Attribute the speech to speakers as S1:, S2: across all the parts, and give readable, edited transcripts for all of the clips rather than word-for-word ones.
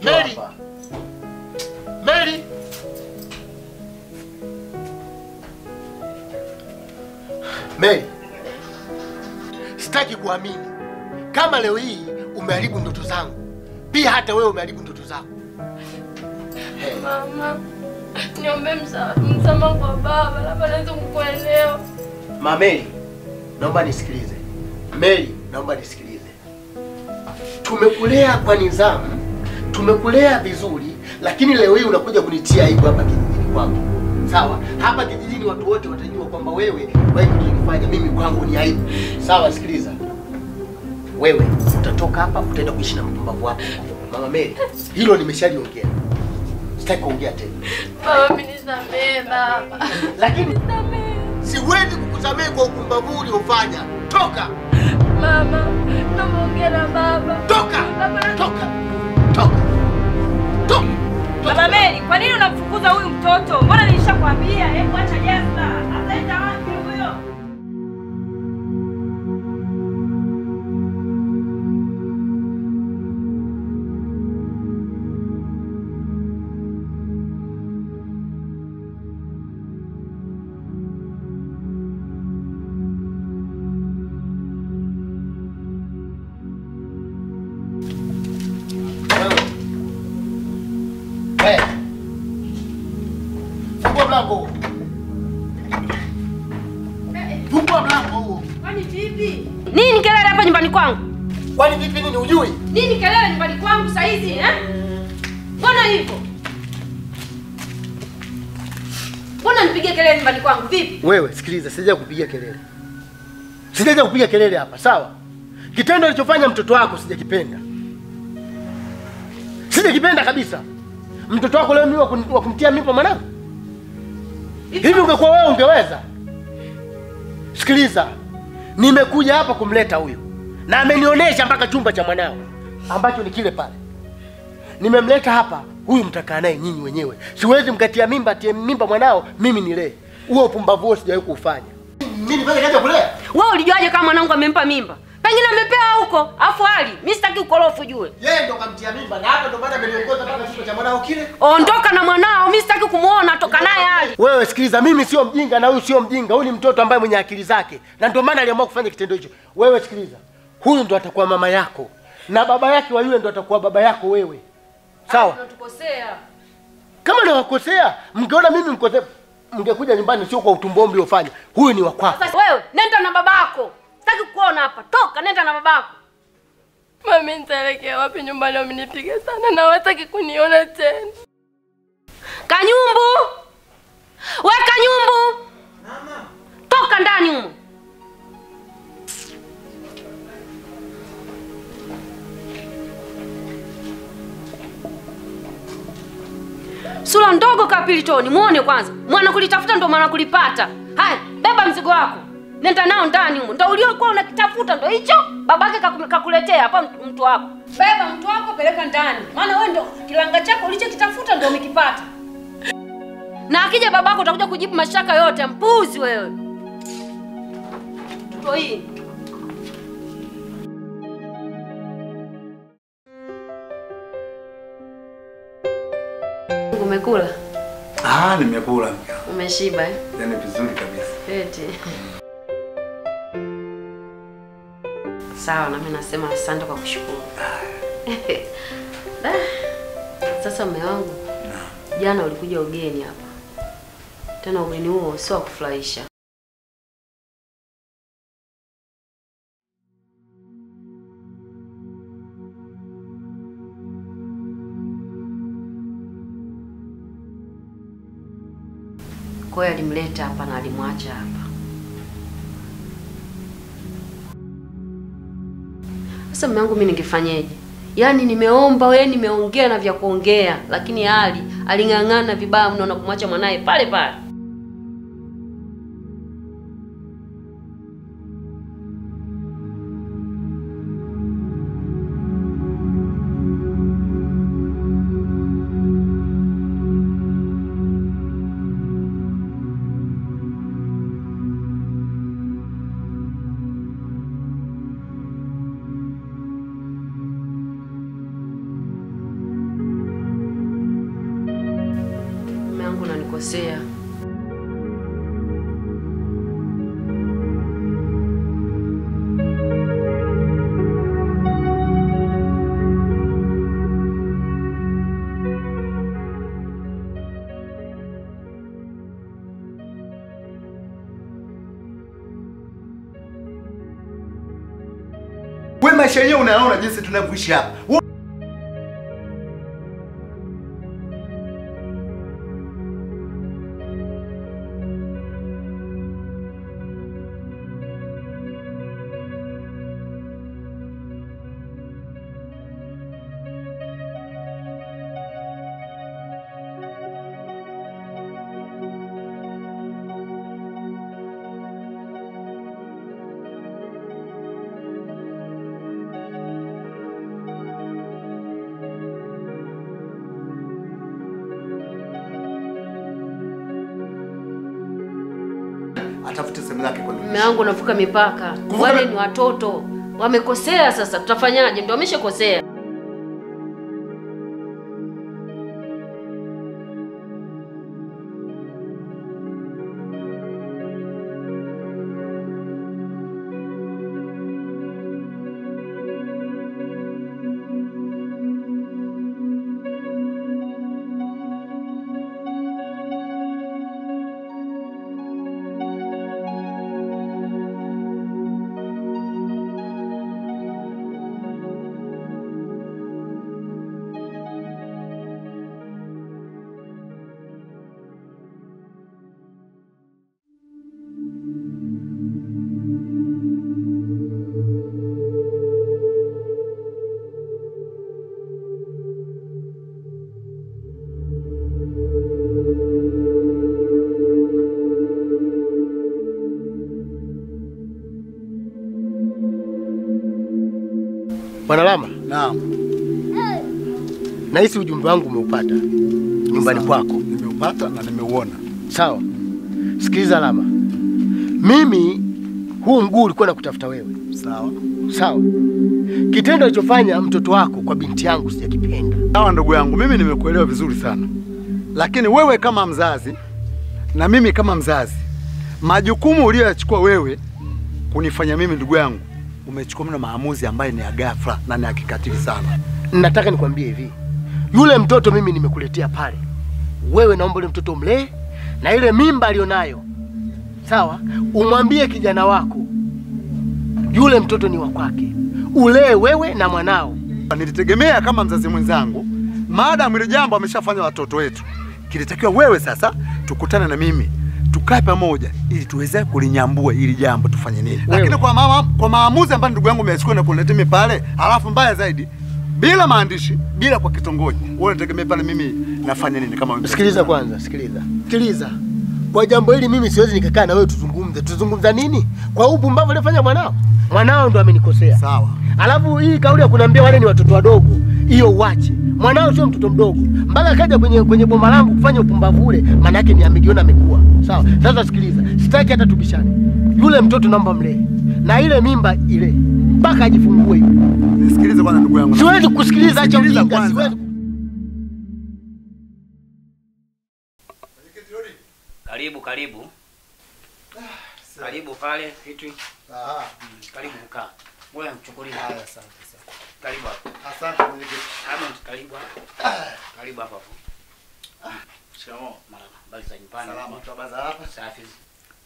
S1: Mary. Mary. Mary. Sitaki kuamini kama leo hii umeharibu ndoto zangu. Pia hata wewe umeharibu ndoto zako. Hey.
S2: Mama, niombe msamaha kwa baba, labda naweza kukuelewa.
S1: Mama Mary, naomba nisikilize. Mary, naomba nisikilize. Tumekulea kwa nidhamu, tumekulea vizuri, lakini leo hii unakuja kunitia aibu hapa kijijini kwangu. Sawa? Hapa kijijini watu wote watajua kwamba wewe ulichofanya mimi kwangu ni aibu. Sawa, sikiliza. Wewe utatoka hapa utaenda kuishi na mpumbavu wako. Mama Mary, hilo nimeshaliongea. Sitaki kuongea tena.
S2: Baba, mimi nisamehe baba.
S1: Lakini siwezi kukusamehe kwa upumbavu uliofanya. Toka.
S2: Mama, naomba na baba.
S1: Toka. Toka. Toka. Toka.
S3: Mama Mary, kwa nini unamfukuza huyu mtoto? Mbona nilishakwambia hebu acha jazba. Ataenda wapi huyo?
S1: Fungua mlango huo.
S3: Kwani vipi? Nini kelele hapa nyumbani kwangu?
S1: Kwani vipi nini hujui?
S3: Nini kelele nyumbani kwangu saa hizi eh? Mbona hivyo? Mbona nipige kelele nyumbani kwangu vipi?
S1: Wewe sikiliza, sija kupigia kelele. Sija kupiga kelele hapa, sawa? Kitendo alichofanya mtoto wako sijakipenda. Sijakipenda kabisa. Mtoto wako leo mimi wa kumtia mimba mwanangu? Hivi ungekuwa wewe ungeweza? Sikiliza. Nimekuja hapa kumleta huyu. Na amenionyesha mpaka chumba cha mwanao ambacho ni kile pale. Nimemleta hapa, huyu mtakaa naye nyinyi wenyewe. Siwezi mkatia mimba, atie mimba mwanao, mimi nilee. Huo upumbavu huo sijawahi kuufanya. Mimi nifanye kazi ya kulea?
S3: Wewe ulijuaje kama mwanangu amempa mimba? Pengine amepewa huko, afu hali. Mimi sitaki ukorofu ujue.
S1: Yeye ndo kamtia mimba na hapa ndo maana ameniongoza mpaka chumba cha mwanao kile.
S3: Ondoka na mwanao, mimi sitaki kumuona, toka naye hali.
S1: Wewe sikiliza, mimi sio mjinga na huyu sio mjinga. Huyu ni mtoto ambaye mwenye akili zake. Na ndio maana aliamua kufanya kitendo hicho. Wewe sikiliza. Huyu ndo atakuwa mama yako na baba yake wa yule ndo atakuwa baba yako wewe. Sawa?
S3: Unatukosea.
S1: Kama nawakosea, mngeona mimi mkosea, mngekuja nyumbani sio kwa utumbo mliofanya. Huyu ni wa kwako.
S3: Sasa wewe nenda na babako. Sitaki kukuona hapa. Toka nenda na babako.
S2: Mami, nitaelekea wapi nyumbani? Wamenipiga sana na hawataki kuniona tena.
S3: Kanyumbu! We Kanyumbu!
S4: Mama.
S3: Toka ndani humo. Sura ndogo kapilitoni, muone kwanza. Mwana kulitafuta ndo mwana kulipata. Haya, beba mzigo wako. Nenda nao ndani humo. Ndio uliokuwa unakitafuta ndo hicho. Babake kakuletea hapa mtu wako. Beba mtu wako peleka ndani. Maana wewe ndo kilanga chako ulichokitafuta ndo umekipata. Na akija babako utakuja kujibu mashaka yote, mpuzi wewe. Tuto hii. Umekula?
S4: Ah, nimekula mke.
S3: Umeshiba eh?
S4: Yaani vizuri kabisa.
S3: Eti. Sawa, na mimi nasema asante kwa kushukuru. Sasa mume wangu, jana ulikuja ugeni hapa. Tena ugeni huo sio wa kufurahisha. Kwa hiyo alimleta hapa na alimwacha hapa. Sasa mume wangu mimi ningefanyeje? Yaani nimeomba wewe, nimeongea na vya kuongea, lakini hali aling'ang'ana vibaya mno na kumwacha mwanae pale pale. wamekosea.
S4: Wewe maisha yenyewe unaona jinsi tunavyoishi hapa. Atafute sehemu yake kwa nini?
S3: Mume wangu unavuka mipaka. Wale ni watoto. Wamekosea sasa, tutafanyaje? Ndio wameshakosea.
S1: Bwana Lama.
S4: Naam.
S1: Nahisi ujumbe wangu umeupata nyumbani kwako.
S4: Nimeupata na nimeuona.
S1: Sawa. Sikiliza Lama. Mimi huu mguu ulikuwa nakutafuta wewe.
S4: Sawa.
S1: Sawa. Kitendo alichofanya mtoto wako kwa binti yangu sijakipenda.
S4: Sawa ndugu yangu, mimi nimekuelewa vizuri sana. Lakini wewe kama mzazi na mimi kama mzazi, majukumu uliyoyachukua wewe kunifanya mimi ndugu yangu, umechukua mna maamuzi ambayo ni ya ghafla na ni ya kikatili sana.
S1: Nataka nikwambie hivi. Yule mtoto mimi nimekuletea pale. Wewe naomba yule mtoto umlee na ile mimba alionayo. Sawa? Umwambie kijana wako yule mtoto ni wa kwake. Ulee wewe na mwanao.
S4: Nilitegemea kama mzazi mwenzangu, maadamu ile jambo ameshafanya watoto wetu, kilitakiwa wewe sasa tukutane na mimi, tukae pamoja ili tuweze kulinyambua ili jambo tufanye nini. Lakini kwa mama, kwa maamuzi ambayo ndugu yangu ameyachukua na kuniletea mimi pale, alafu mbaya zaidi bila maandishi, bila kwa kitongoji. Wewe unategemea pale mimi nafanya nini kama wewe?
S1: Sikiliza kwanza, sikiliza. Sikiliza. Kwa jambo hili mimi siwezi nikakaa na wewe tuzungumze. Tuzungumza nini? Kwa upumbavu aliyofanya mwanao. Mwanao ndo amenikosea.
S4: Sawa.
S1: Alafu hii kauli ya kuniambia wale ni watoto wadogo, hiyo uache. Mwanao sio mtoto mdogo. Mpaka kaja kwenye boma langu kufanya upumbavu ule, maana yake ni amejiona amekua. Sawa. Sasa sikiliza, sitaki hata tubishane. Yule mtoto naomba mlee. Na ile mimba ile mpaka ajifungue yule.
S4: Nisikilize kwanza ndugu yangu.
S1: Siwezi kukusikiliza, acha ujinga, siwezi.
S5: Karibu karibu. Karibu pale kitu. Karibu kukaa. Wewe mchukulie.
S4: Haya, asante sana.
S5: Karibu hapo.
S4: Asante mwenyekiti.
S5: Kama karibu hapo. Karibu hapo hapo. Shikamoo. Marhaba. Habari za nyumbani?
S4: Salama tu, habari za hapa?
S5: Safi.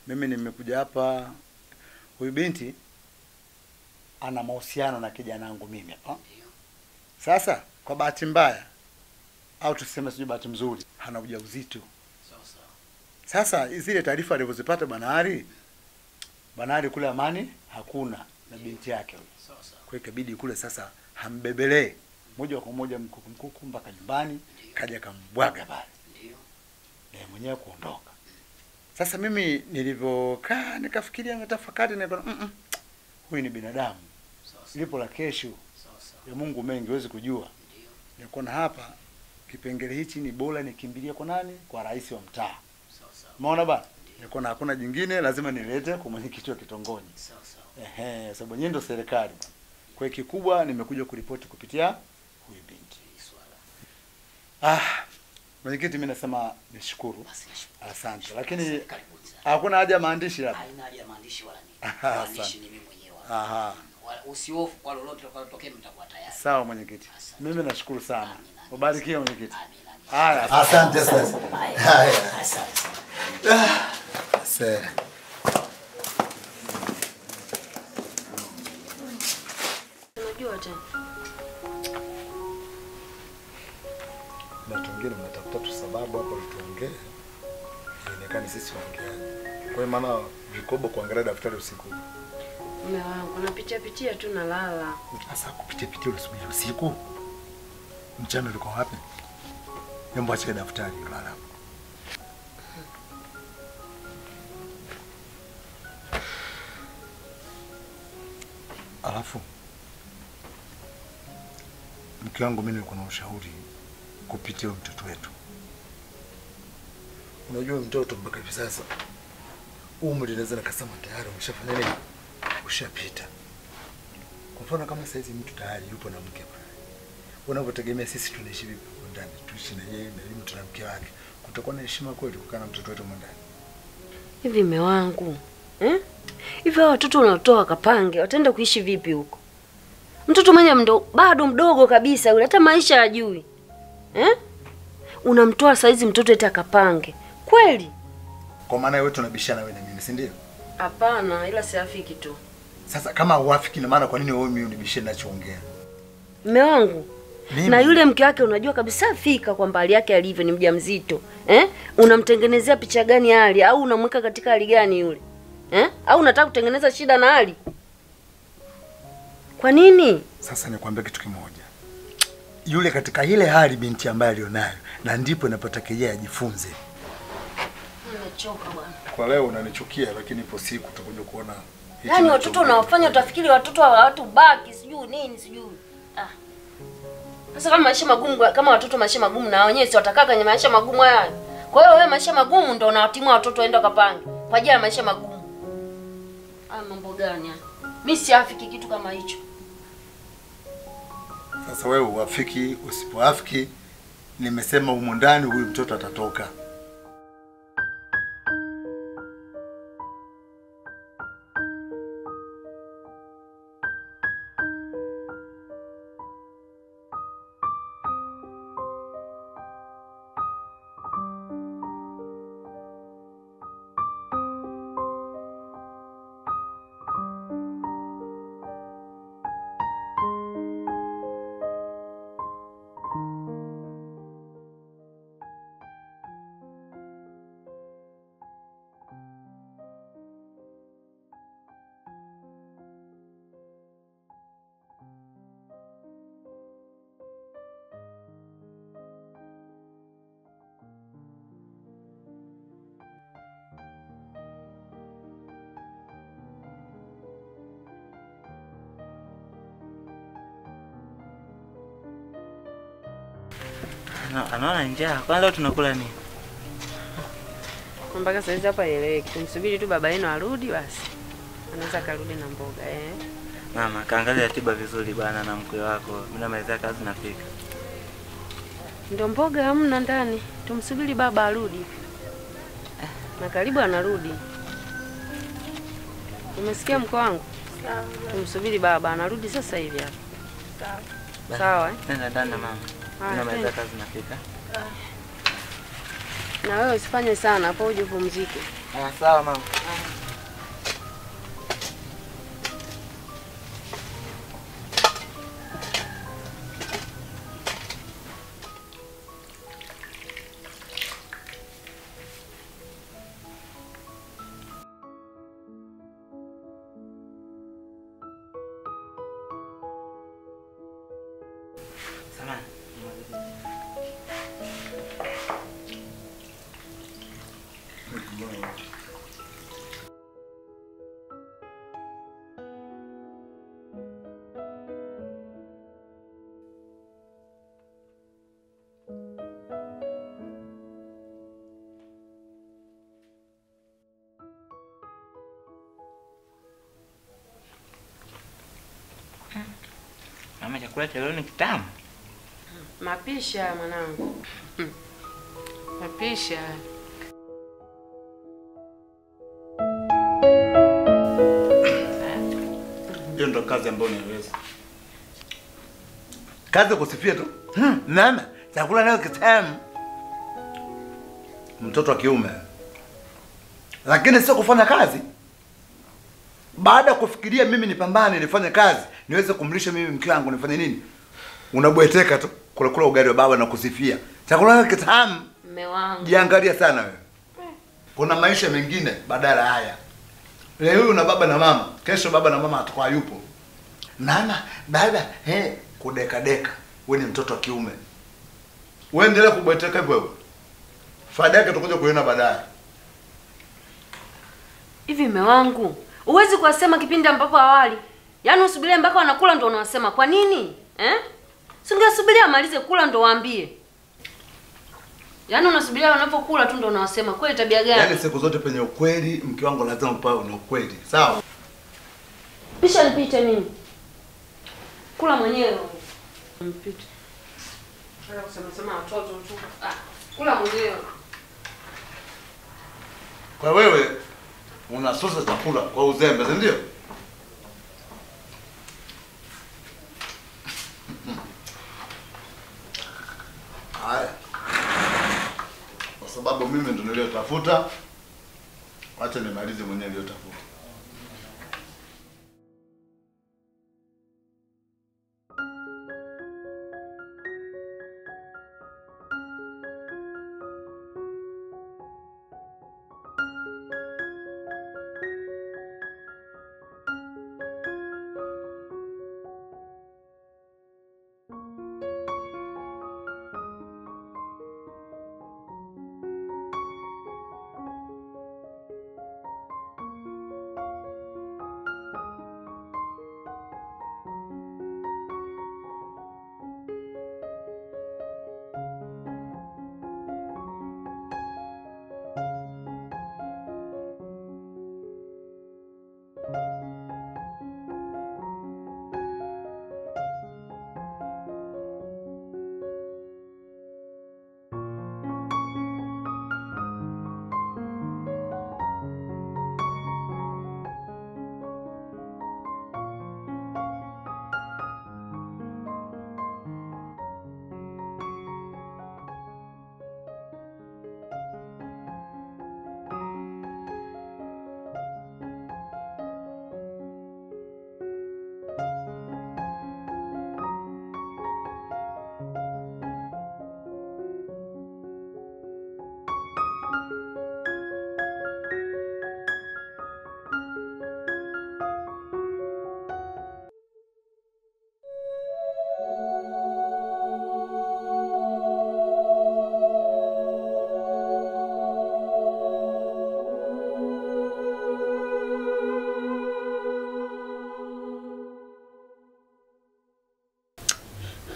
S4: Mimi nimekuja hapa, huyu binti ana mahusiano na kijana wangu mimi hapa.
S5: Ndio.
S4: Sasa kwa bahati mbaya au tuseme sijui bahati mzuri, hana ujauzito.
S5: Sawa sawa.
S4: Sasa zile taarifa alizozipata Bwana Ali, Bwana Ali kule Amani hakuna na binti yake huyo.
S5: Sawa sawa.
S4: Kwa hiyo ikabidi kule sasa hambebelee moja kwa moja mkuku mkuku mpaka nyumbani, kaja kambwaga pale.
S5: Ndio.
S4: Na mwenyewe kuondoka. Sasa mimi nilivyokaa nikafikiria, nitafakari, nikaona huyu ni binadamu.
S5: Sawa sawa.
S4: Lipo la kesho.
S5: Sawa sawa.
S4: Ya Mungu mengi huwezi kujua.
S5: Ndio.
S4: Nikaona hapa kipengele hichi ni bora nikimbilie kwa nani? Kwa rais wa mtaa.
S5: Sawa sawa.
S4: Umeona bana? Nikaona hakuna jingine, lazima nilete kwa mwenyekiti wa kitongoji.
S5: Sawa sawa.
S4: Ehe, sababu nyinyi ndio serikali bwana. Kwa hiyo kikubwa nimekuja kuripoti kupitia huyu binti. Ah, Mwenyekiti, mimi nasema nishukuru. Asante. Lakini hakuna haja maandishi labda.
S5: Haina haja maandishi wala nini. Maandishi ni mimi mwenyewe.
S4: Aha.
S5: Usihofu kwa lolote litakalotokea, mtakuwa tayari.
S4: Sawa mwenyekiti. Mimi nashukuru sana. Ubarikiwe mwenyekiti. Haya,
S1: asante sasa. Haya.
S5: Asante.
S4: Asante.
S3: Unajua tena.
S4: Na tungine mnatafuta tu sababu hapo tuongee. Ionekane sisi waongeaji. Kwa hiyo maana vikobo kuangalia daftari usiku.
S3: Mume wangu, napitia pitia tu nalala.
S4: Sasa kupitia pitia unasubiri usiku? Mchana ulikuwa wapi? Hebu acha daftari ulala. Alafu mke wangu, mimi nilikuwa na ushauri kupitia mtoto wetu. Unajua mtoto mpaka hivi sasa umri naweza nikasema tayari umeshafanya nini? Ushapita. Kwa mfano kama sasa hizi mtu tayari yupo na mke pale. Unavyotegemea sisi tunaishi vipi ndani? Tuishi na yeye na mtu na mke wake. Kutakuwa na heshima kweli kukaa na mtoto wetu ndani?
S3: Hivi mume wangu, eh? Hivi hao watoto unatoa kapange, wataenda kuishi vipi huko? Mtoto mwenye ndo bado mdogo kabisa yule, hata maisha hajui. Eh? Unamtoa saizi mtoto eti akapange. Kweli?
S4: Kwa maana wewe tunabishana wewe na mimi, si ndio?
S3: Hapana, ila siafiki tu.
S4: Sasa kama huafiki na maana kwa nini wewe mimi unibishie ninachoongea?
S3: Mume wangu, na yule mke wake unajua kabisa fika kwamba hali yake alivyo ni mjamzito. Eh? Unamtengenezea picha gani hali au unamweka katika hali gani yule? Eh? Au unataka kutengeneza shida na hali? Kwa nini?
S4: Sasa nikwambie kitu kimoja. Yule katika ile hali binti ambaye alionayo, na ndipo inapotakia ajifunze.
S3: Nimechoka bwana.
S4: Kwa leo unanichukia, lakini ipo siku utakuja kuona.
S3: Yaani watoto unawafanya utafikiri watoto wa watu baki sijui nini sijui. Ah. Sasa kama maisha magumu, kama watoto maisha magumu na wenyewe si watakaa kwenye maisha magumu haya. Kwa hiyo wewe maisha magumu ndio unawatimua watoto waende wakapange kwa ajili ya maisha magumu. Haya mambo gani haya? Mimi siafiki kitu kama hicho.
S4: Sasa wewe uafiki usipoafiki, nimesema humu ndani huyu mtoto atatoka.
S6: Anaona njaa. Kwa leo tunakula nini?
S3: Mpaka sasa hapa eleweki. Tumsubiri tu baba yenu arudi basi. Anaweza karudi na mboga eh.
S6: Mama, kaangalia ratiba vizuri bana na mkwe wako. Mimi namalizia kazi nafika.
S3: Ndio mboga hamna ndani. Tumsubiri baba arudi. Na karibu anarudi. Umesikia mko wangu?
S2: Sawa.
S3: Tumsubiri baba anarudi sasa hivi hapa.
S2: Sawa.
S3: Sawa eh?
S6: Nenda ndani mama. Namaliza kazi nafika.
S3: Na wewe usifanye sana hapo uje upumzike.
S6: Ah, sawa mama. Samahani. Mama, chakula cha leo ni kitamu.
S3: Mapisha mwanangu.
S7: Mapisha.
S4: Hiyo ndo kazi ambayo niweza. Kazi kusifia tu. Mama, chakula leo kitamu. Mtoto wa kiume. Lakini sio kufanya kazi. Baada kufikiria mimi nipambane nifanye kazi, niweze kumlisha mimi mke wangu nifanye nini? Unabweteka tu kula kula ugali wa baba na kusifia. Chakula kitamu.
S3: Mume wangu.
S4: Jiangalia sana wewe. Kuna maisha mengine badala haya. Leo huyu na baba na mama, kesho baba na mama atakuwa yupo. Mama, baba, kudeka deka. Wewe ni mtoto wa kiume. Wewe endelea kubweteka hivyo wewe. Faida yake tutakuja kuiona baadaye.
S3: Hivi mume wangu, huwezi kuwasema kipindi ambapo awali. Yaani usubirie mpaka wanakula ndio unawasema. Kwa nini? Singesubiria amalize kula ndio waambie. Yaani unasubiria wanapokula tu ndio unawasema. Kweli tabia gani?
S4: Yaani siku zote penye ukweli mke wangu lazima upawe na ukweli. Sawa?
S3: Pisha nipite mimi. Kula mwenyewe. Mpite. Nataka kusema sema watoto tu. Kula mwenyewe.
S4: Kwa wewe unasusa chakula kwa uzembe, si ndio? Haya. Kwa sababu mimi ndo niliyotafuta, acha nimalize mwenyewe niliyotafuta.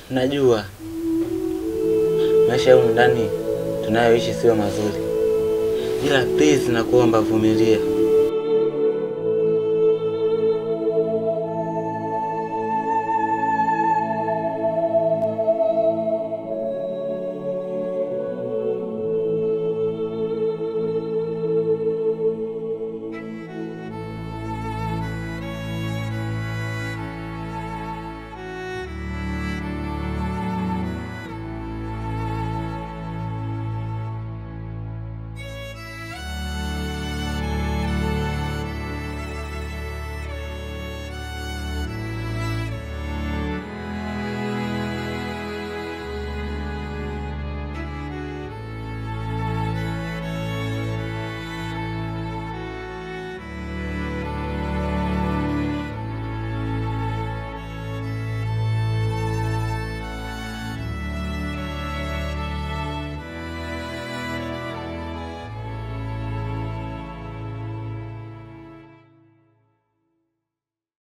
S6: Najua maisha humu ndani tunayoishi sio mazuri, ila please nakuomba vumilia.